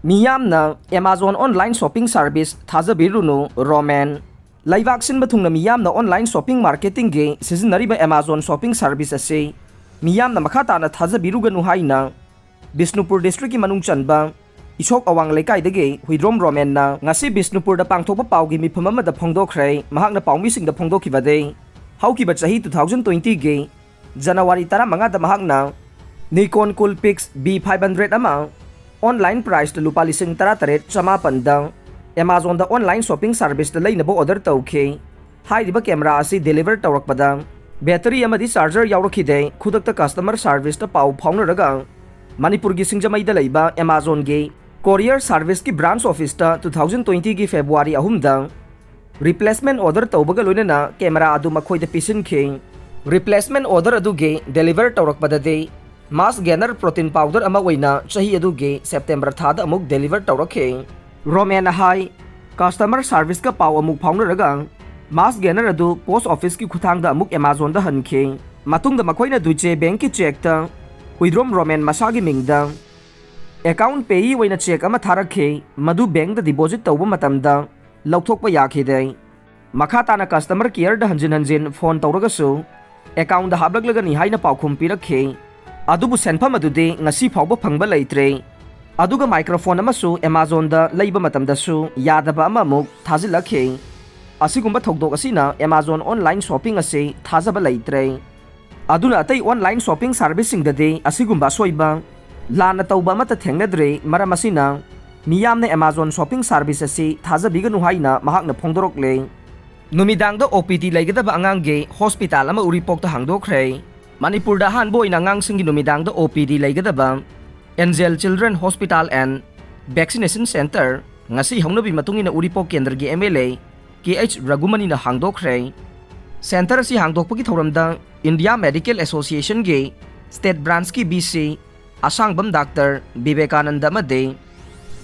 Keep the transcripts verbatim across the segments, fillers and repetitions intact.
ꯃꯤꯌꯥꯝꯅ Amazon online shopping service ꯊꯥꯖꯕꯤꯔꯨꯅꯨ, ꯔꯣꯃꯦꯟ꯫ ꯂꯩꯕꯥꯛ ꯁꯤꯟꯕ ꯊꯨꯡꯅ ꯃꯤꯌꯥꯝꯅ online shopping marketingꯒꯤ ꯁꯤꯖꯤꯟꯅꯔꯤꯕ Amazon shopping service ꯑꯁꯤ ꯃꯤꯌꯥꯝꯅ ꯃꯈꯥ ꯇꯥꯅ ꯊꯥꯖꯕꯤꯔꯨꯒꯅꯨ ꯍꯥꯏꯅ ꯕꯤꯁꯅꯨꯄꯨꯔ districtꯀꯤ ꯃꯅꯨꯡ ꯆꯟꯕ ꯏꯁꯣꯛ ꯑꯋꯥꯡ ꯂꯩꯀꯥꯏꯗꯒꯤ ꯍꯨꯏꯗ꯭ꯔꯣꯝ ꯔꯣꯃꯦꯟꯅ ꯉꯁꯤ ꯕꯤꯁꯅꯨꯄꯨꯔꯗ ꯄꯥꯡꯊꯣꯛꯄ ꯄꯥꯎꯒꯤ ꯃꯤꯐꯝ ꯑꯃꯗ ꯐꯣꯡꯗꯣꯛꯈ꯭ꯔꯦ꯫ ꯃꯍꯥꯛꯅ ꯄꯥꯎꯃꯤꯁꯤꯡꯗ ꯐꯣꯡꯗꯣꯛꯈꯤꯕꯗꯤ, ꯍꯧꯈꯤꯕ ꯆꯍꯤ two thousand twentyꯒꯤ January ꯇꯔꯥꯃꯉꯥꯗ ꯃꯍꯥꯛꯅ Nikon Coolpix B five hundred ꯑꯃ online priceꯇ ꯂꯨꯄꯥ ꯂꯤꯁꯤꯡ ꯇꯔꯥꯇꯔꯦꯠ ꯆꯃꯥꯄꯟꯗ Amazonꯗ online shopping serviceꯇ ꯂꯩꯅꯕ order ꯇꯧꯈꯤ꯫ ꯍꯥꯏꯔꯤꯕ camera ꯑꯁꯤ deliver ꯇꯧꯔꯛꯄꯗ battery ꯑꯃꯗꯤ charger ꯌꯥꯎꯔꯛꯈꯤꯗꯦ꯫ ꯈꯨꯗꯛꯇ customer serviceꯇ ꯄꯥꯎ ꯐꯥꯎꯅꯔꯒ ꯃꯅꯤꯄꯨꯔꯒꯤ ꯁꯤꯡꯖꯃꯩꯗ ꯂꯩꯕ Amazonꯒꯤ courier serviceꯀꯤ branch officeꯇ two thousand twentyꯒꯤ February ꯑꯍꯨꯝꯗ replacement order ꯇꯧꯕꯒ ꯂꯣꯏꯅꯅ camera ꯑꯗꯨ ꯃꯈꯣꯏꯗ ꯄꯤꯁꯤꯟꯈꯤ꯫ Replacement order ꯑꯗꯨꯒꯤ deliver ꯇꯧꯔꯛꯄꯗꯗꯤ mass gainer protein powder ꯑꯃ ꯑꯣꯏꯅ ꯆꯍꯤ ꯑꯗꯨꯒꯤ September ꯊꯥꯗ ꯑꯃꯨꯛ deliver ꯇꯧꯔꯛꯈꯤ꯫ ꯔꯣꯃꯦꯟꯅ ꯍꯥꯏ, customer serviceꯀ ꯄꯥꯎ ꯑꯃꯨꯛ ꯐꯥꯎꯅꯔꯒ mass gainer ꯑꯗꯨ post officeꯀꯤ ꯈꯨꯠꯊꯥꯡꯗ ꯑꯃꯨꯛ Amazonꯗ ꯍꯟꯈꯤ꯫ ꯃꯇꯨꯡꯗ ꯃꯈꯣꯏꯅ Deutsche Bankꯀꯤ chequeꯇ ꯍꯨꯏꯗ꯭ꯔꯣꯝ ꯔꯣꯃꯦꯟ ꯃꯁꯥꯒꯤ ꯃꯤꯡꯗ account payee ꯑꯣꯏꯅ cheque ꯑꯃ ꯊꯥꯔꯛꯈꯤ, ꯃꯗꯨ bankꯇ deposit ꯇꯧꯕ ꯃꯇꯝꯗ ꯂꯧꯊꯣꯛꯄ ꯌꯥꯈꯤꯗꯦ꯫ ꯃꯈꯥ ꯇꯥꯅ customer careꯗ ꯍꯟꯖꯤꯟ ꯍꯟꯖꯤꯟ phone ꯇꯧꯔꯒꯁꯨ accountꯗ ꯍꯥꯞꯂꯛꯂꯒꯅꯤ ꯍꯥꯏꯅ ꯄꯥꯎꯈꯨꯝ ꯄꯤꯔꯛꯈꯤ꯫ ꯑꯗꯨꯕꯨ ꯁꯦꯟꯐꯝ ꯑꯗꯨꯗꯤ ꯉꯁꯤ ꯐꯥꯎꯕ ꯐꯪꯕ ꯂꯩꯇ꯭ꯔꯦ꯫ ꯑꯗꯨꯒ microphone ꯑꯃꯁꯨ Amazonꯗ ꯂꯩꯕ ꯃꯇꯝꯗꯁꯨ ꯌꯥꯗꯕ ꯑꯃ ꯑꯃꯨꯛ ꯊꯥꯖꯤꯜꯂꯛꯈꯤ꯫ ꯑꯁꯤꯒꯨꯝꯕ ꯊꯧꯗꯣꯛ ꯑꯁꯤꯅ Amazon online shopping ꯑꯁꯤ ꯊꯥꯖꯕ ꯂꯩꯇ꯭ꯔꯦ꯫ ꯑꯗꯨꯅ ꯑꯇꯩ online shopping serviceꯁꯤꯡꯗꯗꯤ ꯑꯁꯤꯒꯨꯝꯕ ꯑꯁꯣꯏꯕ ꯂꯥꯟꯅ ꯇꯧꯕ ꯑꯃꯠꯇ ꯊꯦꯡꯅꯗ꯭ꯔꯤ꯫ ꯃꯔꯝ ꯑꯁꯤꯅ ꯃꯤꯌꯥꯝꯅ Amazon shopping service ꯑꯁꯤ ꯊꯥꯖꯕꯤꯒꯅꯨ ꯍꯥꯏꯅ ꯃꯍꯥꯛꯅ ꯐꯣꯡꯗꯣꯔꯛꯂꯦ꯫ ꯅꯨꯃꯤꯗꯥꯡꯗ OPD ꯂꯩꯒꯗꯕ ꯑꯉꯥꯡꯒꯤ hospital ꯑꯃ ꯎꯔꯤꯄꯣꯛꯇ ꯍꯥꯡꯗꯣꯛꯈ꯭ꯔꯦ꯫ ꯃꯅꯤꯄꯨꯔꯗ ꯑꯍꯥꯟꯕ ꯑꯣꯏꯅ ꯑꯉꯥꯡꯁꯤꯡꯒꯤ ꯅꯨꯃꯤꯗꯥꯡꯗ OPD ꯂꯩꯒꯗꯕ Angel Children Hospital and Vaccination Center ꯉꯁꯤ ꯍꯧꯅꯕꯤ ꯃꯇꯨꯡ ꯏꯟꯅ ꯎꯔꯤꯄꯣꯛ ꯀꯦꯟꯗ꯭ꯔꯒꯤ MLA KH ꯔꯘꯨꯃꯅꯤꯅ ꯍꯥꯡꯗꯣꯛꯈ꯭ꯔꯦ꯫ Center ꯑꯁꯤ ꯍꯥꯡꯗꯣꯛꯄꯒꯤ ꯊꯧꯔꯝꯗ India Medical Associationꯒꯤ state branchꯀꯤ VC ꯑꯁꯥꯡꯕꯝ ꯗꯥꯛꯇꯔ ꯕꯤꯕꯦꯀꯥꯅꯟꯗ ꯑꯃꯗꯤ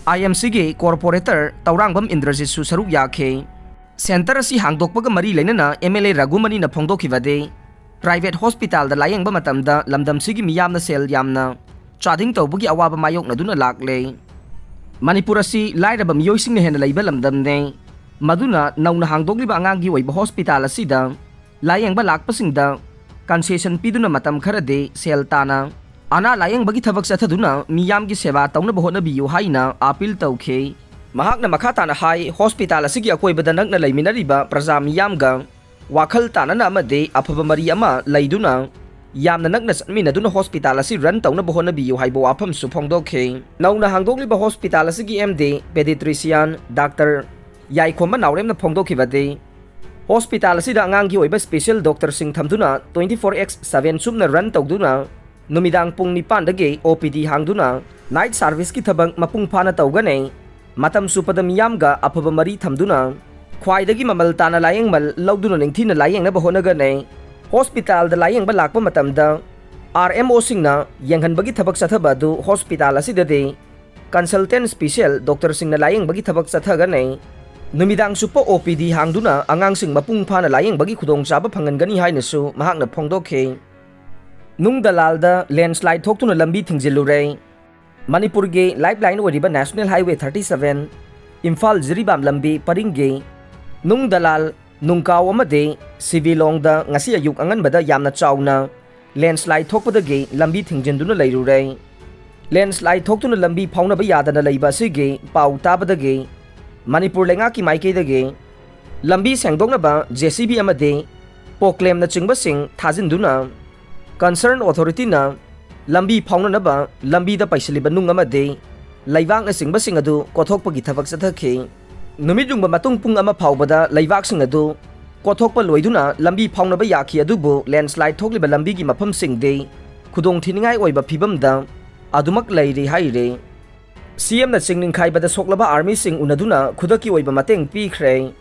IMCꯒꯤ corporator ꯇꯧꯔꯥꯡꯕꯝ ꯏꯟꯗ꯭ꯔꯖꯤꯠꯁꯨ ꯁꯔꯨꯛ ꯌꯥꯈꯤ꯫ Center ꯑꯁꯤ ꯍꯥꯡꯗꯣꯛꯄꯒ ꯃꯔꯤ ꯂꯩꯅꯅ MLA ꯔꯘꯨꯃꯅꯤꯅ ꯐꯣꯡꯗꯣꯛꯈꯤꯕꯗꯤ, private hospitalꯗ ꯂꯥꯌꯦꯡꯕ ꯃꯇꯝꯗ ꯂꯝꯗꯝꯁꯤꯒꯤ ꯃꯤꯌꯥꯝꯅ ꯁꯦꯜ ꯌꯥꯝꯅ charging ꯇꯧꯕꯒꯤ ꯑꯋꯥꯕ ꯃꯥꯌꯣꯛꯅꯗꯨꯅ ꯂꯥꯛꯂꯦ꯫ ꯃꯅꯤꯄꯨꯔ ꯑꯁꯤ ꯂꯥꯏꯔꯕ ꯃꯤꯑꯣꯏꯁꯤꯡꯅ ꯍꯦꯟꯅ ꯂꯩꯕ ꯂꯝꯗꯝꯅꯤ꯫ ꯃꯗꯨꯅ ꯅꯧꯅ ꯍꯥꯡꯗꯣꯛꯂꯤꯕ ꯑꯉꯥꯡꯒꯤ ꯑꯣꯏꯕ ꯍꯣꯁꯄꯤꯇꯥꯜ ꯑꯁꯤꯗ ꯂꯥꯌꯦꯡꯕ ꯂꯥꯛꯄꯁꯤꯡꯗ concession ꯄꯤꯗꯨꯅ ꯃꯇꯝ ꯈꯔꯗꯤ ꯁꯦꯜ ꯇꯥꯅ ꯑꯅꯥ ꯂꯥꯌꯦꯡꯕꯒꯤ ꯊꯕꯛ ꯆꯠꯊꯗꯨꯅ ꯃꯤꯌꯥꯝꯒꯤ ꯁꯦꯕꯥ ꯇꯧꯅꯕ ꯍꯣꯠꯅꯕꯤꯌꯨ ꯍꯥꯏꯅ appeal ꯇꯧꯈꯤ꯫ ꯃꯍꯥꯛꯅ ꯃꯈꯥ ꯇꯥꯅ ꯍꯥꯏ, ꯍꯣꯁꯄꯤꯇꯥꯜ ꯑꯁꯤꯒꯤ ꯑꯀꯣꯏꯕꯗ ꯅꯛꯅ ꯂꯩꯃꯤꯟꯅꯔꯤꯕ ꯄ꯭ꯔꯖꯥ ꯃꯤꯌꯥꯝꯒ ꯋꯥꯈꯜ ꯇꯥꯅꯅ ꯑꯃꯗꯤ ꯑꯐꯕ ꯃꯔꯤ ꯑꯃ ꯂꯩꯗꯨꯅ ꯌꯥꯝꯅ ꯅꯛꯅ ꯆꯠꯃꯤꯟꯅꯗꯨꯅ ꯍꯣꯁꯄꯤꯇꯥꯜ ꯑꯁꯤ run ꯇꯧꯅꯕ ꯍꯣꯠꯅꯕꯤꯌꯨ ꯍꯥꯏꯕ ꯋꯥꯐꯝꯁꯨ ꯐꯣꯡꯗꯣꯛꯈꯤ꯫ ꯅꯧꯅ ꯍꯥꯡꯗꯣꯛꯂꯤꯕ ꯍꯣꯁꯄꯤꯇꯥꯜ ꯑꯁꯤꯒꯤ M D pediatrician Doctor ꯌꯥꯏꯈꯣꯝꯕ ꯅꯥꯎꯔꯦꯝꯅ ꯐꯣꯡꯗꯣꯛꯈꯤꯕꯗꯤ, ꯍꯣꯁꯄꯤꯇꯥꯜ ꯑꯁꯤꯗ ꯑꯉꯥꯡꯒꯤ ꯑꯣꯏꯕ special doctorꯁꯤꯡ ꯊꯝꯗꯨꯅ twenty four x seven ꯆꯨꯞꯅ run ꯇꯧꯗꯨꯅ ꯅꯨꯃꯤꯗꯥꯡ ꯄꯨꯡ ꯅꯤꯄꯥꯟꯗꯒꯤ O P D ꯍꯥꯡꯗꯨꯅ night serviceꯀꯤ ꯊꯕꯛ ꯃꯄꯨꯡ ꯐꯥꯅ ꯇꯧꯒꯅꯤ꯫ ꯃꯇꯝ ꯆꯨꯞꯄꯗ ꯃꯤꯌꯥꯝꯒ ꯑꯐꯕ ꯃꯔꯤ ꯊꯝꯗꯨꯅ ꯈ꯭ꯋꯥꯏꯗꯒꯤ ꯃꯃꯜ ꯇꯥꯅ ꯂꯥꯌꯦꯡꯃꯜ ꯂꯧꯗꯨꯅ ꯅꯤꯡꯊꯤꯅ ꯂꯥꯌꯦꯡꯅꯕ ꯍꯣꯠꯅꯒꯅꯤ꯫ ꯍꯣꯁꯄꯤꯇꯥꯜꯗ ꯂꯥꯌꯦꯡꯕ ꯂꯥꯛꯄ ꯃꯇꯝꯗ R M Oꯁꯤꯡꯅ ꯌꯦꯡꯍꯟꯕꯒꯤ ꯊꯕꯛ ꯆꯠꯊꯕ ꯑꯗꯨ ꯍꯣꯁꯄꯤꯇꯥꯜ ꯑꯁꯤꯗꯗꯤ consultant special doctorꯁꯤꯡꯅ ꯂꯥꯌꯦꯡꯕꯒꯤ ꯊꯕꯛ ꯆꯠꯊꯒꯅꯤ꯫ ꯅꯨꯃꯤꯗꯥꯡ ꯆꯨꯞꯄ O P D ꯍꯥꯡꯗꯨꯅ ꯑꯉꯥꯡꯁꯤꯡ ꯃꯄꯨꯡ ꯐꯥꯅ ꯂꯥꯌꯦꯡꯕꯒꯤ ꯈꯨꯗꯣꯡꯆꯥꯕ ꯐꯪꯍꯟꯒꯅꯤ ꯍꯥꯏꯅꯁꯨ ꯃꯍꯥꯛꯅ ꯐꯣꯡꯗꯣꯛꯈꯤ꯫ ꯅꯨꯡ ꯗꯂꯥꯜꯗ landslide ꯊꯣꯛꯇꯨꯅ ꯂꯝꯕꯤ ꯊꯤꯡꯖꯤꯜꯂꯨꯔꯦ꯫ ꯃꯅꯤꯄꯨꯔꯒꯤ lifeline ꯑꯣꯏꯔꯤꯕ National Highway thirty seven Imphal Jiribam ꯂꯝꯕꯤ ꯄꯔꯤꯡꯒꯤ ꯅꯨꯡ ꯗꯂꯥꯜ ꯅꯨꯡꯀꯥꯎ ꯑꯃꯗꯤ ꯁꯤꯕꯤꯂꯣꯡꯗ ꯉꯁꯤ ꯑꯌꯨꯛ ꯑꯉꯟꯕꯗ ꯌꯥꯝꯅ ꯆꯥꯎꯅ landslide ꯊꯣꯛꯄꯗꯒꯤ ꯂꯝꯕꯤ ꯊꯤꯡꯖꯤꯟꯗꯨꯅ ꯂꯩꯔꯨꯔꯦ꯫ Landslide ꯊꯣꯛꯇꯨꯅ ꯂꯝꯕꯤ ꯐꯥꯎꯅꯕ ꯌꯥꯗꯅ ꯂꯩꯕ ꯑꯁꯤꯒꯤ ꯄꯥꯎ ꯇꯥꯕꯗꯒꯤ ꯃꯅꯤꯄꯨꯔ ꯂꯩꯉꯥꯛꯀꯤ ꯃꯥꯏꯀꯩꯗꯒꯤ ꯂꯝꯕꯤ ꯁꯦꯡꯗꯣꯛꯅꯕ J C B ꯑꯃꯗꯤ ꯄꯣꯀ꯭ꯂꯦꯝꯅꯆꯤꯡꯕꯁꯤꯡ ꯊꯥꯖꯤꯟꯗꯨꯅ concern authorityꯅ ꯂꯝꯕꯤ ꯐꯥꯎꯅꯅꯕ ꯂꯝꯕꯤꯗ ꯄꯩꯁꯤꯜꯂꯤꯕ ꯅꯨꯡ ꯑꯃꯗꯤ ꯂꯩꯕꯥꯛꯅꯆꯤꯡꯕꯁꯤꯡ ꯑꯗꯨ ꯀꯣꯊꯣꯛꯄꯒꯤ ꯊꯕꯛ ꯆꯠꯊꯈꯤ꯫ ꯅꯨꯃꯤꯠ ꯌꯨꯡꯕ ꯃꯇꯨꯡ ꯄꯨꯡ ꯑꯃ ꯐꯥꯎꯕꯗ ꯂꯩꯕꯥꯛꯁꯤꯡ ꯑꯗꯨ ꯀꯣꯊꯣꯛꯄ ꯂꯣꯏꯗꯨꯅ ꯂꯝꯕꯤ ꯐꯥꯎꯅꯕ ꯌꯥꯈꯤ, ꯑꯗꯨꯕꯨ landslide ꯊꯣꯛꯂꯤꯕ ꯂꯝꯕꯤꯒꯤ ꯃꯐꯝꯁꯤꯡꯗꯤ ꯈꯨꯗꯣꯡꯊꯤꯅꯤꯡꯉꯥꯏ ꯑꯣꯏꯕ ꯐꯤꯕꯝꯗ ꯑꯗꯨꯃꯛ ꯂꯩꯔꯤ ꯍꯥꯏꯔꯤ꯫ C M ꯅ ꯆꯤꯡ ꯅꯤꯡꯈꯥꯏꯕꯗ ꯁꯣꯛꯂꯕ armyꯁꯤꯡ ꯎꯅꯗꯨꯅ ꯈꯨꯗꯛꯀꯤ ꯑꯣꯏꯕ ꯃꯇꯦꯡ ꯄꯤꯈ꯭ꯔꯦ꯫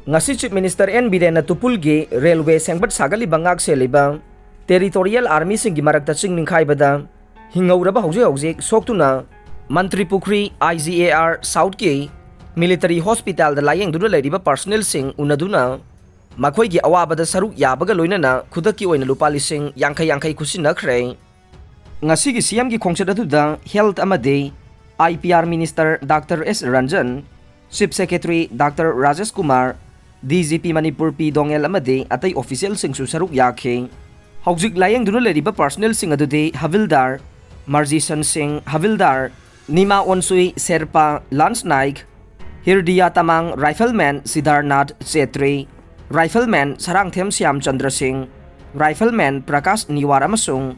ꯉꯁꯤ Chief Minister N ꯕꯤꯔꯦꯟꯅ ꯇꯨꯄꯨꯜꯒꯤ railway ꯁꯦꯝꯒꯠ ꯁꯥꯒꯠꯂꯤꯕ ꯉꯥꯛ ꯁꯦꯜꯂꯤꯕ territorial armyꯁꯤꯡꯒꯤ ꯃꯔꯛꯇ ꯆꯤꯡ ꯅꯤꯡꯈꯥꯏꯕꯗ ꯍꯤꯡꯍꯧꯔꯕ ꯍꯧꯖꯤꯛ ꯍꯧꯖꯤꯛ ꯁꯣꯛꯇꯨꯅ ꯃꯟꯇ꯭ꯔꯤ ꯄꯨꯈ꯭ꯔꯤ I G A R Southꯀꯤ military hospitalꯗ ꯂꯥꯌꯦꯡꯗꯨꯅ ꯂꯩꯔꯤꯕ personnelꯁꯤꯡ ꯎꯅꯗꯨꯅ ꯃꯈꯣꯏꯒꯤ ꯑꯋꯥꯕꯗ ꯁꯔꯨꯛ ꯌꯥꯕꯒ ꯂꯣꯏꯅꯅ ꯈꯨꯗꯛꯀꯤ ꯑꯣꯏꯅ ꯂꯨꯄꯥ ꯂꯤꯁꯤꯡ ꯌꯥꯡꯈꯩ ꯌꯥꯡꯈꯩ ꯈꯨꯠꯁꯤꯟꯅꯈ꯭ꯔꯦ꯫ ꯉꯁꯤꯒꯤ C M ꯒꯤ ꯈꯣꯡꯆꯠ ꯑꯗꯨꯗ health ꯑꯃꯗꯤ I P R Minister Doctor S Ranjan, Chief Secretary Doctor Rajesh Kumar, D G P Manipur P Dongel ꯑꯃꯗꯤ ꯑꯇꯩ officialꯁꯤꯡꯁꯨ ꯁꯔꯨꯛ ꯌꯥꯈꯤ꯫ ꯍꯧꯖꯤꯛ ꯂꯥꯌꯦꯡꯗꯨꯅ ꯂꯩꯔꯤꯕ personnelꯁꯤꯡ ꯑꯗꯨꯗꯤ ꯍꯕꯤꯜꯗꯥꯔ ꯃꯔꯖꯤꯁꯟ ꯁꯤꯡ, ꯍꯕꯤꯜꯗꯥꯔ ꯅꯤꯃꯥ ꯑꯣꯟꯁꯨꯏ Sherpa, Lance Naik, ꯍꯤꯔꯗꯤꯌꯥ Tamang, Rifleman ꯁꯤꯗꯥꯔꯅꯥꯊ Chhetri, Rifleman Sarangthem ꯁ꯭ꯌꯥꯝꯆꯟꯗ꯭ꯔ ꯁꯤꯡ, Rifleman ꯄ꯭ꯔꯀꯥꯁ ꯅꯤꯋꯥꯔ ꯑꯃꯁꯨꯡ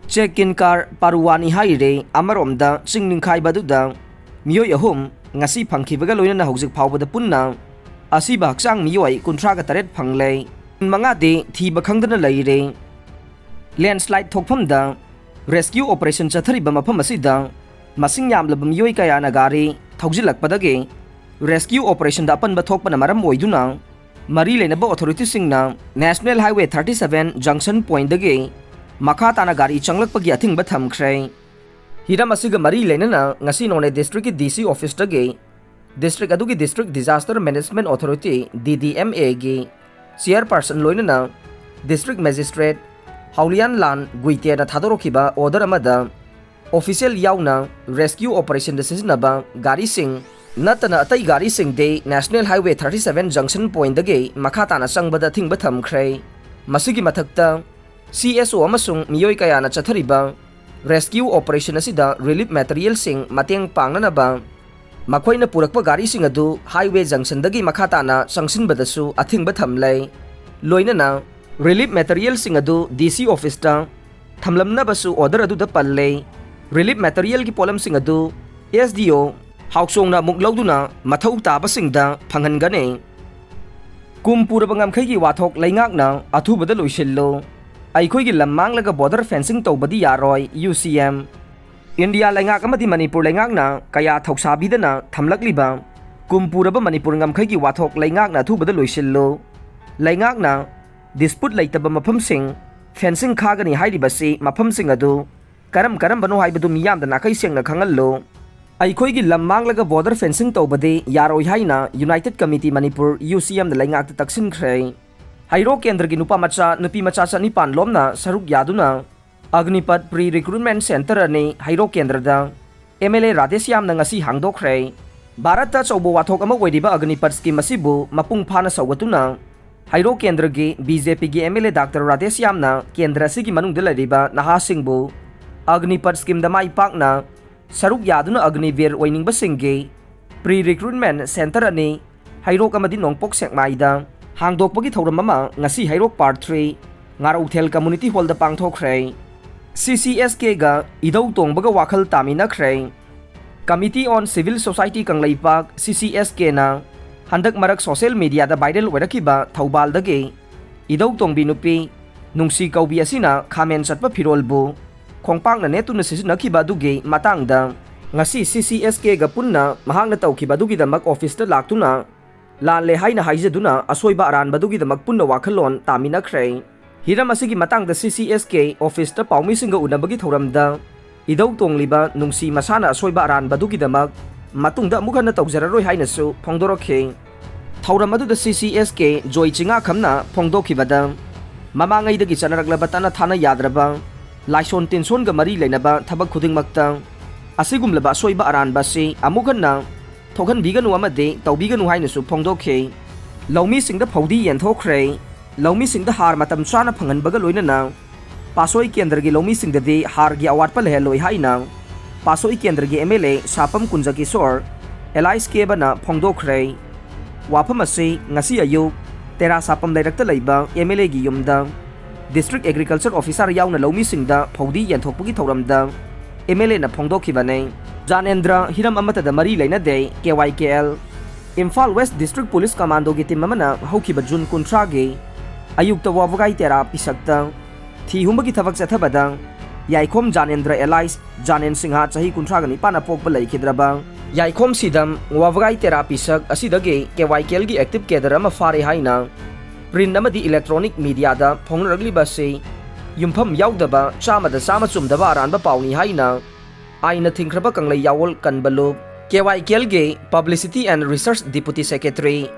ꯆꯦꯛ ꯀꯤꯟꯀꯥꯔ ꯄꯥꯔꯨꯋꯥꯅꯤ ꯍꯥꯏꯔꯦ꯫ ꯑꯃꯔꯣꯝꯗ ꯆꯤꯡ ꯅꯤꯡꯈꯥꯏꯕ ꯑꯗꯨꯗ ꯃꯤꯑꯣꯏ ꯑꯍꯨꯝ ꯉꯁꯤ ꯐꯪꯈꯤꯕꯒ ꯂꯣꯏꯅꯅ ꯍꯧꯖꯤꯛ ꯐꯥꯎꯕꯗ ꯄꯨꯟꯅ ꯑꯁꯤꯕ ꯍꯛꯆꯥꯡ ꯃꯤꯑꯣꯏ ꯀꯨꯟꯊ꯭ꯔꯥꯒ ꯇꯔꯦꯠ ꯐꯪꯂꯦ꯫ ꯀꯨꯟꯃꯉꯥꯗꯤ ꯊꯤꯕ ꯈꯪꯗꯅ ꯂꯩꯔꯦ꯫ Landslide ꯊꯣꯛꯐꯝꯗ rescue operation ꯆꯠꯊꯔꯤꯕ ꯃꯐꯝ ꯑꯁꯤꯗ ꯃꯁꯤꯡ ꯌꯥꯝꯂꯕ ꯃꯤꯑꯣꯏ ꯀꯌꯥꯅ ꯒꯥꯔꯤ ꯊꯧꯖꯤꯜꯂꯛꯄꯗꯒꯤ rescue operationꯗ ꯑꯄꯟꯕ ꯊꯣꯛꯄꯅ ꯃꯔꯝ ꯑꯣꯏꯗꯨꯅ ꯃꯔꯤ ꯂꯩꯅꯕ authorityꯁꯤꯡꯅ National Highway thirty seven junction pointꯗꯒꯤ ꯃꯈꯥ ꯇꯥꯅ ꯒꯥꯔꯤ ꯆꯪꯂꯛꯄꯒꯤ ꯑꯊꯤꯡꯕ ꯊꯝꯈ꯭ꯔꯦ꯫ ꯍꯤꯔꯝ ꯑꯁꯤꯒ ꯃꯔꯤ ꯂꯩꯅꯅ ꯉꯁꯤ ꯅꯣꯅꯦ districtꯀꯤ D C officeꯇꯒꯤ district ꯑꯗꯨꯒꯤ District Disaster Management Authority, D D M Aꯒꯤ chairperson ꯂꯣꯏꯅꯅ district magistrate ꯍꯥꯎꯂꯤꯌꯥꯟ ꯂꯥꯟ ꯒꯨꯏꯇꯦꯅ ꯊꯥꯗꯣꯔꯛꯈꯤꯕ order ꯑꯃꯗ official ꯌꯥꯎꯅ rescue operationꯗ ꯁꯤꯖꯤꯟꯅꯕ ꯒꯥꯔꯤꯁꯤꯡ ꯅꯠꯇꯅ ꯑꯇꯩ ꯒꯥꯔꯤꯁꯤꯡꯗꯤ National Highway thirty seven junction pointꯗꯒꯤ ꯃꯈꯥ ꯇꯥꯅ ꯆꯪꯕꯗ ꯑꯊꯤꯡꯕ ꯊꯝꯈ꯭ꯔꯦ꯫ ꯃꯁꯤꯒꯤ ꯃꯊꯛꯇ, C S O ꯑꯃꯁꯨꯡ ꯃꯤꯑꯣꯏ ꯀꯌꯥꯅ ꯆꯠꯊꯔꯤꯕ rescue operation ꯑꯁꯤꯗ relief materialꯁꯤꯡ ꯃꯇꯦꯡ ꯄꯥꯡꯅꯅꯕ ꯃꯈꯣꯏꯅ ꯄꯨꯔꯛꯄ ꯒꯥꯔꯤꯁꯤꯡ ꯑꯗꯨ highway junctionꯗꯒꯤ ꯃꯈꯥ ꯇꯥꯅ ꯆꯪꯁꯤꯟꯕꯗꯁꯨ ꯑꯊꯤꯡꯕ ꯊꯝꯂꯦ꯫ ꯂꯣꯏꯅꯅ relief materialꯁꯤꯡ ꯑꯗꯨ D C officeꯇ ꯊꯝꯂꯝꯅꯕꯁꯨ order ꯑꯗꯨꯗ ꯄꯜꯂꯦ꯫ Relief materialꯒꯤ ꯄꯣꯠꯂꯝꯁꯤꯡ ꯑꯗꯨ S D O ꯍꯥꯎꯆꯣꯡꯅ ꯑꯃꯨꯛ ꯂꯧꯗꯨꯅ ꯃꯊꯧ ꯇꯥꯕꯁꯤꯡꯗ ꯐꯪꯍꯟꯒꯅꯤ꯫ ꯀꯨꯝ ꯄꯨꯔꯕ ꯉꯝꯈꯩꯒꯤ ꯋꯥꯊꯣꯛ ꯂꯩꯉꯥꯛꯅ ꯑꯊꯨꯕꯗ ꯂꯣꯏꯁꯤꯜꯂꯨ꯫ ꯑꯩꯈꯣꯏꯒꯤ ꯂꯝ ꯃꯥꯡꯂꯒ border fencing ꯇꯧꯕꯗꯤ ꯌꯥꯔꯣꯏ, U C M꯫ ꯏꯟꯗꯤꯌꯥ ꯂꯩꯉꯥꯛ ꯑꯃꯗꯤ ꯃꯅꯤꯄꯨꯔ ꯂꯩꯉꯥꯛꯅ ꯀꯌꯥ ꯊꯧꯁꯥꯕꯤꯗꯅ ꯊꯝꯂꯛꯂꯤꯕ ꯀꯨꯝ ꯄꯨꯔꯕ ꯃꯅꯤꯄꯨꯔ ꯉꯝꯈꯩꯒꯤ ꯋꯥꯊꯣꯛ ꯂꯩꯉꯥꯛꯅ ꯑꯊꯨꯕꯗ ꯂꯣꯏꯁꯤꯜꯂꯨ꯫ ꯂꯩꯉꯥꯛꯅ dispute ꯂꯩꯇꯕ ꯃꯐꯝꯁꯤꯡ fencing ꯈꯥꯒꯅꯤ ꯍꯥꯏꯔꯤꯕꯁꯤ ꯃꯐꯝꯁꯤꯡ ꯑꯗꯨ ꯀꯔꯝ ꯀꯔꯝꯕꯅꯣ ꯍꯥꯏꯕꯗꯨ ꯃꯤꯌꯥꯝꯗ ꯅꯥꯈꯩ ꯁꯦꯡꯅ ꯈꯪꯍꯜꯂꯨ꯫ ꯑꯩꯈꯣꯏꯒꯤ ꯂꯝ ꯃꯥꯡꯂꯒ border fencing ꯇꯧꯕꯗꯤ ꯌꯥꯔꯣꯏ ꯍꯥꯏꯅ United Committee Manipur, U C Mꯅ ꯂꯩꯉꯥꯛꯇ ꯇꯛꯁꯤꯟꯈ꯭ꯔꯦ꯫ ꯍꯩꯔꯣꯛ ꯀꯦꯟꯗ꯭ꯔꯒꯤ ꯅꯨꯄꯥ ꯃꯆꯥ, ꯅꯨꯄꯤ ꯃꯆꯥ ꯆꯅꯤꯄꯥꯟ ꯂꯣꯝꯅ ꯁꯔꯨꯛ ꯌꯥꯗꯨꯅ ꯑꯒꯅꯤꯄꯠ pre recruitment centre ꯑꯅꯤ ꯍꯩꯔꯣꯛ ꯀꯦꯟꯗ꯭ꯔꯗ ꯑꯦꯝ ꯑꯦꯜ ꯑꯦ ꯔꯥꯙꯦꯁ꯭ꯌꯥꯝꯅ ꯉꯁꯤ ꯍꯥꯡꯗꯣꯛꯈ꯭ꯔꯦ꯫ ꯚꯥꯔꯠꯇ ꯑꯆꯧꯕ ꯋꯥꯊꯣꯛ ꯑꯃ ꯑꯣꯏꯔꯤꯕ ꯑꯒꯅꯤꯄꯠ ꯁ꯭ꯀꯤꯝ ꯑꯁꯤꯕꯨ ꯃꯄꯨꯡ ꯐꯥꯅ ꯁꯧꯒꯠꯇꯨꯅ ꯍꯩꯔꯣꯛ ꯀꯦꯟꯗ꯭ꯔꯒꯤ ꯕꯤ ꯖꯦ ꯄꯤꯒꯤ ꯑꯦꯝ ꯑꯦꯜ ꯑꯦ ꯗꯥꯛꯇꯔ ꯔꯥꯙꯦꯁ꯭ꯌꯥꯝꯅ ꯀꯦꯟꯗ꯭ꯔ ꯑꯁꯤꯒꯤ ꯃꯅꯨꯡꯗ ꯂꯩꯔꯤꯕ ꯅꯍꯥꯁꯤꯡꯕꯨ ꯑꯒꯅꯤꯄꯠ ꯁ꯭ꯀꯤꯝꯗ ꯃꯥꯏ ꯄꯥꯛꯅ ꯁꯔꯨꯛ ꯌꯥꯗꯨꯅ ꯑꯒꯅꯤꯕꯤꯔ ꯑꯣꯏꯅꯤꯡꯕꯁꯤꯡꯒꯤ ꯄ꯭ꯔꯤ ꯔꯤꯀ꯭ꯔꯨꯠꯃꯦꯟ ꯁꯦꯟꯇꯔ ꯑꯅꯤ ꯍꯩꯔꯣꯛ ꯑꯃꯗꯤ ꯅꯣꯡꯄꯣꯛ ꯁꯦꯛꯃꯥꯏꯗ ꯍꯥꯡꯗꯣꯛꯄꯒꯤ ꯊꯧꯔꯝ ꯑꯃ ꯉꯁꯤ ꯍꯩꯔꯣꯛ ꯄꯥꯔꯠ ꯊ꯭ꯔꯤ ꯉꯥꯔꯧꯊꯦꯜ ꯀꯝꯃꯨꯅꯤꯇꯤ ꯍꯣꯜꯗ ꯄꯥꯡꯊꯣꯛꯈ꯭ꯔꯦ꯫ ꯁꯤ ꯁꯤ ꯑꯦꯁ ꯀꯦꯒ ꯏꯙꯧ ꯇꯣꯡꯕꯒ ꯋꯥꯈꯜ ꯇꯥꯃꯤꯟꯅꯈ꯭ꯔꯦ꯫ Committee on Civil Society Kangleipak, ꯁꯤ ꯁꯤ ꯑꯦꯁ ꯀꯦꯅ ꯍꯟꯗꯛ ꯃꯔꯛ ꯁꯣꯁꯤꯌꯦꯜ ꯃꯤꯗꯤꯌꯥꯗ ꯚꯥꯏꯔꯦꯜ ꯑꯣꯏꯔꯛꯈꯤꯕ ꯊꯧꯕꯥꯜꯗꯒꯤ ꯏꯙꯧ ꯇꯣꯡꯕꯤ ꯅꯨꯄꯤ ꯅꯨꯡꯁꯤ ꯀꯧꯕꯤ ꯑꯁꯤꯅ ꯈꯥꯃꯦꯟ ꯆꯠꯄ ꯐꯤꯔꯣꯜꯕꯨ ꯈꯣꯡꯄꯥꯛꯅ ꯅꯦꯠꯇꯨꯅ ꯁꯤꯖꯤꯟꯅꯈꯤꯕ ꯑꯗꯨꯒꯤ ꯃꯇꯥꯡꯗ ꯉꯁꯤ ꯁꯤ ꯁꯤ ꯑꯦꯁ ꯀꯦꯒ ꯄꯨꯟꯅ ꯃꯍꯥꯛꯅ ꯇꯧꯈꯤꯕ ꯑꯗꯨꯒꯤꯗꯃꯛ ꯑꯣꯐꯤꯁꯇ ꯂꯥꯛꯇꯨꯅ ꯂꯥꯜꯂꯦ ꯍꯥꯏꯅ ꯍꯥꯏꯖꯗꯨꯅ ꯑꯁꯣꯏꯕ ꯑꯔꯥꯟꯕꯗꯨꯒꯤꯗꯃꯛ ꯄꯨꯟꯅ ꯋꯥꯈꯜꯂꯣꯟ ꯇꯥꯃꯤꯟꯅꯈ꯭ꯔꯦ꯫ ꯍꯤꯔꯝ ꯑꯁꯤꯒꯤ ꯃꯇꯥꯡꯗ ꯁꯤ ꯁꯤ ꯑꯦꯁ ꯀꯦ ꯑꯣꯐꯤꯁꯇ ꯄꯥꯎꯃꯤꯁꯤꯡꯒ ꯎꯅꯕꯒꯤ ꯊꯧꯔꯝꯗ ꯏꯙꯧ ꯇꯣꯡꯂꯤꯕ ꯅꯨꯡꯁꯤ ꯃꯁꯥꯅ ꯑꯁꯣꯏꯕ ꯑꯔꯥꯟꯕꯗꯨꯒꯤꯗꯃꯛ ꯃꯇꯨꯡꯗ ꯑꯃꯨꯛ ꯍꯟꯅ ꯇꯧꯖꯔꯔꯣꯏ ꯍꯥꯏꯅꯁꯨ ꯐꯣꯡꯗꯣꯔꯛꯈꯤ꯫ ꯊꯧꯔꯝ ꯑꯗꯨꯗ ꯁꯤ ꯁꯤ ꯑꯦꯁ ꯀꯦ ꯖꯣꯏ ꯆꯤꯉꯥꯈꯝꯅ ꯐꯣꯡꯗꯣꯛꯈꯤꯕꯗ, ꯃꯃꯥꯡꯉꯩꯗꯒꯤ ꯆꯠꯅꯔꯛꯂꯕ ꯇꯠꯅ ꯊꯥꯅ ꯌꯥꯗ꯭ꯔꯕ ꯂꯥꯏꯁꯣꯟ ꯇꯤꯟꯁꯣꯟꯒ ꯃꯔꯤ ꯂꯩꯅꯕ ꯊꯕꯛ ꯈꯨꯗꯤꯡꯃꯛꯇ ꯑꯁꯤꯒꯨꯝꯂꯕ ꯑꯁꯣꯏꯕ ꯑꯔꯥꯟꯕ ꯑꯁꯤ ꯑꯃꯨꯛ ꯍꯟꯅ ꯊꯣꯛꯍꯟꯕꯤꯒꯅꯨ ꯑꯃꯗꯤ ꯇꯧꯕꯤꯒꯅꯨ ꯍꯥꯏꯅꯁꯨ ꯐꯣꯡꯗꯣꯛꯈꯤ꯫ ꯂꯧꯃꯤꯁꯤꯡꯗ ꯐꯧꯗꯤ ꯌꯦꯟꯊꯣꯛꯈ꯭ꯔꯦ꯫ ꯂꯧꯃꯤꯁꯤꯡꯗ ꯍꯥꯔ ꯃꯇꯝ ꯆꯥꯅ ꯐꯪꯍꯟꯕꯒ ꯂꯣꯏꯅꯅ ꯄꯥꯠꯁꯣꯏ ꯀꯦꯟꯗ꯭ꯔꯒꯤ ꯂꯧꯃꯤꯁꯤꯡꯗꯗꯤ ꯍꯥꯔꯒꯤ ꯑꯋꯥꯠꯄ ꯂꯩꯍꯜꯂꯣꯏ ꯍꯥꯏꯅ ꯄꯥꯠꯁꯣꯏ ꯀꯦꯟꯗ꯭ꯔꯒꯤ ꯑꯦꯝ ꯑꯦꯜ ꯑꯦ ꯁꯥꯄꯝ ꯀꯨꯟꯖꯀꯤꯁꯣꯔ ꯑꯦꯂꯥꯏꯁ ꯀꯦꯕꯅ ꯐꯣꯡꯗꯣꯛꯈ꯭ꯔꯦ꯫ ꯋꯥꯐꯝ ꯑꯁꯤ ꯉꯁꯤ ꯑꯌꯨꯛ ꯇꯦꯔꯥ ꯁꯥꯄꯝ ꯂꯩꯔꯛꯇ ꯂꯩꯕ ꯑꯦꯝ ꯑꯦꯜ ꯑꯦꯒꯤ ꯌꯨꯝꯗ ꯗꯤꯁꯇ꯭ꯔꯤꯛ ꯑꯦꯒ꯭ꯔꯤꯀꯜꯆꯔ ꯑꯣꯐꯤꯁꯥꯔ ꯌꯥꯎꯅ ꯂꯧꯃꯤꯁꯤꯡꯗ ꯐꯧꯗꯤ ꯌꯦꯟꯊꯣꯛꯄꯒꯤ ꯊꯧꯔꯝꯗ ꯑꯦꯝ ꯑꯦꯜ ꯑꯦꯅ ꯐꯣꯡꯗꯣꯛꯈꯤꯕꯅꯤ꯫ ꯖꯥꯅꯦꯟꯗ꯭ꯔ ꯍꯤꯔꯝ ꯑꯃꯠꯇꯗ ꯃꯔꯤ ꯂꯩꯅꯗꯦ, K Y K L. Imphal west district police ꯀꯃꯥꯟꯗꯣꯒꯤ ꯇꯤꯝ ꯑꯃꯅ ꯍꯧꯈꯤꯕ ꯖꯨꯟ ꯀꯨꯟꯊ꯭ꯔꯥꯒꯤ ꯑꯌꯨꯛꯇ ꯋꯥꯕꯒꯥꯏ ꯇꯦꯔꯥ ꯄꯤꯁꯛꯇ ꯊꯤ ꯍꯨꯝꯕꯒꯤ ꯊꯕꯛ ꯆꯠꯊꯕꯗ ꯌꯥꯏꯈꯣꯝ ꯖꯥꯅꯦꯟꯗ꯭ꯔ ꯑꯦꯂꯥꯏꯁ ꯖꯥꯅꯦꯟ ꯁꯤꯡꯍ ꯆꯍꯤ ꯀꯨꯟꯊ꯭ꯔꯥꯒ ꯅꯤꯄꯥꯟ ꯑꯄꯣꯛꯄ ꯂꯩꯈꯤꯗ꯭ꯔꯕ ꯌꯥꯏꯈꯣꯝ ꯁꯤꯗꯝ ꯋꯥꯕꯒꯥꯏ ꯇꯦꯔꯥ ꯄꯤꯁꯛ ꯑꯁꯤꯗꯒꯤ ꯀꯦ ꯋꯥꯏ ꯀꯦ ꯑꯦꯜꯒꯤ ꯑꯦꯛꯇꯤꯚ ꯀꯦꯗꯔ ꯑꯃ ꯐꯥꯔꯦ ꯍꯥꯏꯅ ꯄ꯭ꯔꯤꯟꯠ ꯑꯃꯗꯤ ꯏꯂꯦꯛꯇ꯭ꯔꯣꯅꯤꯛ ꯃꯤꯗꯤꯌꯥꯗ ꯐꯣꯡꯅꯔꯛꯂꯤꯕ ꯑꯁꯤ ꯌꯨꯝꯐꯝ ꯌꯥꯎꯗꯕ, ꯆꯥꯝꯃꯗ ꯆꯥꯝꯃ ꯆꯨꯝꯗꯕ ꯑꯔꯥꯟꯕ ꯄꯥꯎꯅꯤ ꯍꯥꯏꯅ ꯑꯥꯏꯟꯅ ꯊꯤꯡꯈ꯭ꯔꯕ ꯀꯪꯂꯩ ꯌꯥꯋꯣꯜ ꯀꯟꯕ ꯂꯨꯞ, ꯀꯦ ꯋꯥꯏ ꯀꯦ ꯑꯦꯜꯒꯤ publicity and research deputy secretary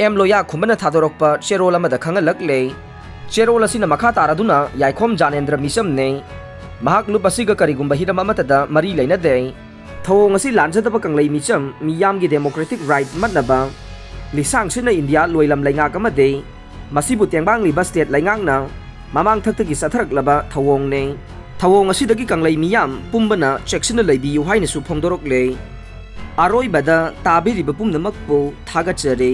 M ꯂꯣꯌꯥꯈꯨꯝꯕꯅ ꯊꯥꯗꯣꯔꯛꯄ ꯆꯦꯔꯣꯜ ꯑꯃꯗ ꯈꯪꯍꯜꯂꯛꯂꯦ꯫ ꯆꯦꯔꯣꯜ ꯑꯁꯤꯅ ꯃꯈꯥ ꯇꯥꯔꯗꯨꯅ ꯌꯥꯏꯈꯣꯝ ꯖꯥꯅꯦꯟꯗ꯭ꯔ ꯃꯤꯆꯝꯅꯦ, ꯃꯍꯥꯛ ꯂꯨꯞ ꯑꯁꯤꯒ ꯀꯔꯤꯒꯨꯝꯕ ꯍꯤꯔꯝ ꯑꯃꯠꯇꯗ ꯃꯔꯤ ꯂꯩꯅꯗꯦ, ꯊꯧꯑꯣꯡ ꯑꯁꯤ ꯂꯥꯟꯖꯗꯕ ꯀꯪꯂꯩ ꯃꯤꯆꯝ ꯃꯤꯌꯥꯝꯒꯤ democratic right ꯃꯠꯅꯕ ꯂꯤꯁꯥꯡꯁꯤꯠꯅ ꯏꯟꯗꯤꯌꯥ ꯂꯣꯏꯂꯝ ꯂꯩꯉꯥꯛ ꯑꯃꯗꯤ ꯃꯁꯤꯕꯨ ꯇꯦꯡꯕꯥꯡꯂꯤꯕ state ꯂꯩꯉꯥꯛꯅ ꯃꯃꯥꯡꯊꯛꯇꯒꯤ ꯆꯠꯊꯔꯛꯂꯕ ꯊꯧꯑꯣꯡꯅꯤ꯫ ꯊꯧꯑꯣꯡ ꯑꯁꯤꯗꯒꯤ ꯀꯪꯂꯩ ꯃꯤꯌꯥꯝ ꯄꯨꯝꯕꯅ ꯆꯦꯛꯁꯤꯟꯅ ꯂꯩꯕꯤꯌꯨ ꯍꯥꯏꯅꯁꯨ ꯐꯣꯡꯗꯣꯔꯛꯂꯦ꯫ ꯑꯔꯣꯏꯕꯗ ꯇꯥꯕꯤꯔꯤꯕ ꯄꯨꯝꯅꯃꯛꯄꯨ ꯊꯥꯒꯠꯆꯔꯤ꯫